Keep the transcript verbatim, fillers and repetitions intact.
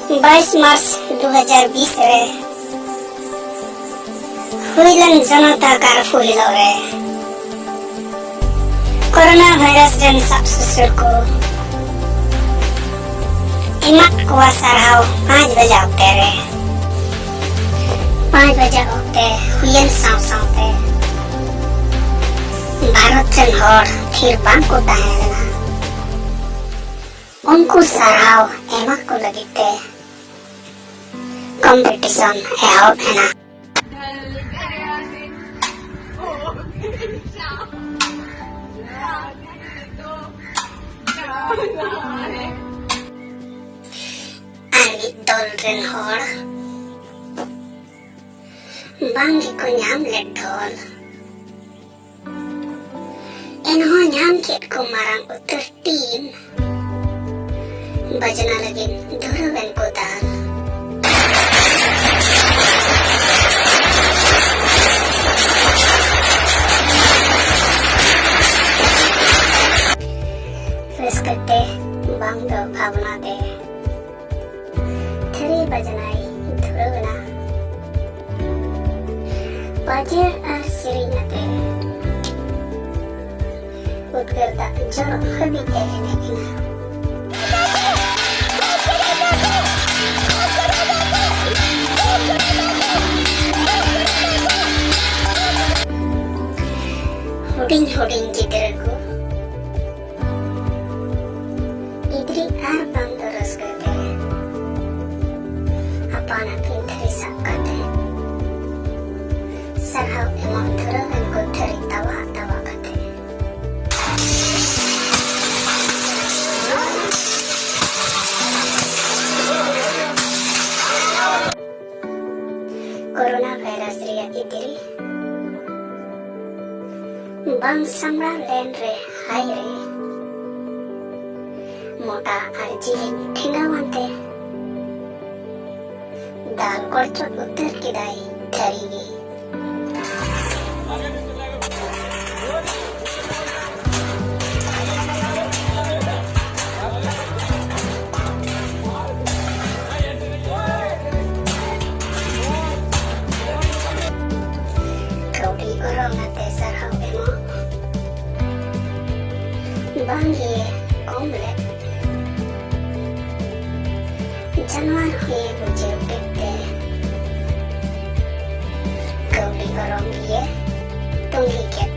ᱵᱟᱭᱤᱥ ᱢᱟᱨᱪ ᱫᱩ ᱦᱟᱡᱟᱨ ᱵᱤᱥ ᱨᱮ ᱦᱩᱭ ᱞᱮᱱ ᱡᱚᱱᱚᱛᱟ ᱠᱟᱨᱯᱷᱩ ᱦᱤᱞᱳᱜ ᱨᱮ ᱠᱳᱨᱳᱱᱟ ᱵᱷᱟᱭᱨᱟᱥ ᱨᱮᱱ ᱥᱟᱵ ᱥᱩᱥᱟᱹᱨ ᱠᱚ ᱮᱢᱟᱫ ᱠᱚᱣᱟ ᱥᱟᱨᱦᱟᱣ ᱯᱟᱸᱪ ᱵᱟᱡᱟ ᱚᱠᱛᱮ ᱨᱮ᱾ ᱯᱟᱸᱪ ᱵᱟᱡᱟ ᱚᱠᱛᱮ ᱦᱩᱭᱮᱱ ᱥᱟᱶ ᱥᱟᱶᱛᱮ ᱵᱷᱟᱨᱚᱛ ᱨᱮᱱ ᱦᱚᱲ ᱛᱷᱤᱨ ᱵᱟᱝ ᱠᱚ ᱛᱟᱦᱮᱸ ᱞᱮᱱᱟ᱾ ᱩᱱᱠᱩ ᱥᱟᱨᱦᱟᱣ ᱮᱢᱟ ᱠᱚ ᱞᱟᱹᱜᱤᱫ ᱛᱮ ᱠᱚᱢᱯᱤᱴᱤᱥᱚᱱ ᱮᱦᱚᱵ ᱮᱱᱟ᱾ ᱟᱨ ᱢᱤᱫ ᱫᱚᱞ ᱨᱮᱱ ᱦᱚᱲ ᱵᱟᱝ ᱜᱮᱠᱚ ᱧᱟᱢ ᱞᱮᱫ ᱰᱷᱚᱞ᱾ ᱮᱱᱦᱚᱸ ᱧᱟᱢ ᱠᱮᱫ ᱠᱚ ᱢᱟᱨᱟᱝ ᱩᱛᱟᱹᱨ ᱴᱤᱢ᱾ ᱵᱟᱡᱽᱱᱟ ᱞᱟᱹᱜᱤᱫ ᱫᱷᱩᱨᱟᱹᱣ ᱮᱱ ᱠᱚ ᱫᱟᱞ᱾ ᱨᱟᱹᱥᱠᱟᱹ ᱛᱮ ᱵᱟᱝ ᱫᱚ ᱵᱷᱟᱵᱽᱱᱟ ᱛᱮ ᱛᱷᱟᱹᱨᱤ ᱵᱟᱡᱽᱱᱟᱭ ᱫᱷᱩᱨᱟᱹᱣ ᱮᱱᱟ᱾ ᱵᱟᱡᱮ ᱟᱨ ᱥᱮᱨᱮᱧ ᱟᱛᱮ ᱩᱫᱽᱜᱟᱹᱨ ᱫᱟᱜ ᱡᱚᱨᱚᱜ ᱦᱟᱹᱵᱤᱡ ᱮ ᱮᱱᱮᱡ ᱮᱱᱟ᱾ ᱦᱩᱰᱤᱧ ᱦᱩᱰᱤᱧ ᱜᱤᱫᱽᱨᱟᱹ ᱠᱚ ᱜᱤᱫᱽᱨᱟᱹ ᱟᱨ ᱵᱟᱝ ᱫᱚ ᱨᱟᱹᱥᱠᱟᱹ ᱛᱮ ᱟᱯᱟᱱ ᱟᱹᱯᱤᱱ ᱛᱷᱟᱹᱨᱤ ᱥᱟᱵ ᱠᱟᱛᱮ ᱥᱟᱨᱦᱟᱣ ᱮᱢᱚᱜ ᱫᱷᱩᱨᱟᱹᱣ ᱮᱱ ᱠᱚ ᱛᱷᱟᱹᱨᱤ ᱛᱟᱣᱟ ᱛᱟᱣᱟ ᱠᱟᱛᱮ᱾ ᱠᱳᱨᱳᱱᱟ ᱵᱷᱟᱭᱨᱟᱥ ᱨᱮᱭᱟᱜ ᱤᱫᱤᱨᱤ ᱵᱟᱝ ᱥᱟᱢᱲᱟᱣ ᱞᱮᱱ ᱨᱮ ᱦᱟᱭ ᱨᱮ ᱢᱚᱴᱟ ᱟᱨ ᱡᱤᱞᱤᱧ ᱴᱷᱮᱸᱜᱟᱣᱟᱱ ᱛᱮ ᱫᱟᱞ ᱠᱚᱲᱪᱚᱫ ᱩᱛᱟᱹᱨ ᱠᱮᱫᱟᱭ ᱛᱷᱟᱹᱨᱤ ᱜᱮ᱾ ᱱᱚᱣᱟ ᱦᱩᱭ ᱵᱩᱡᱷᱟᱹᱣ ᱠᱮᱫ ᱛᱮ ᱠᱟᱹᱣᱰᱤ ᱜᱚᱨᱚᱢ ᱜᱮ ᱛᱩᱸᱜᱤ ᱠᱮᱫ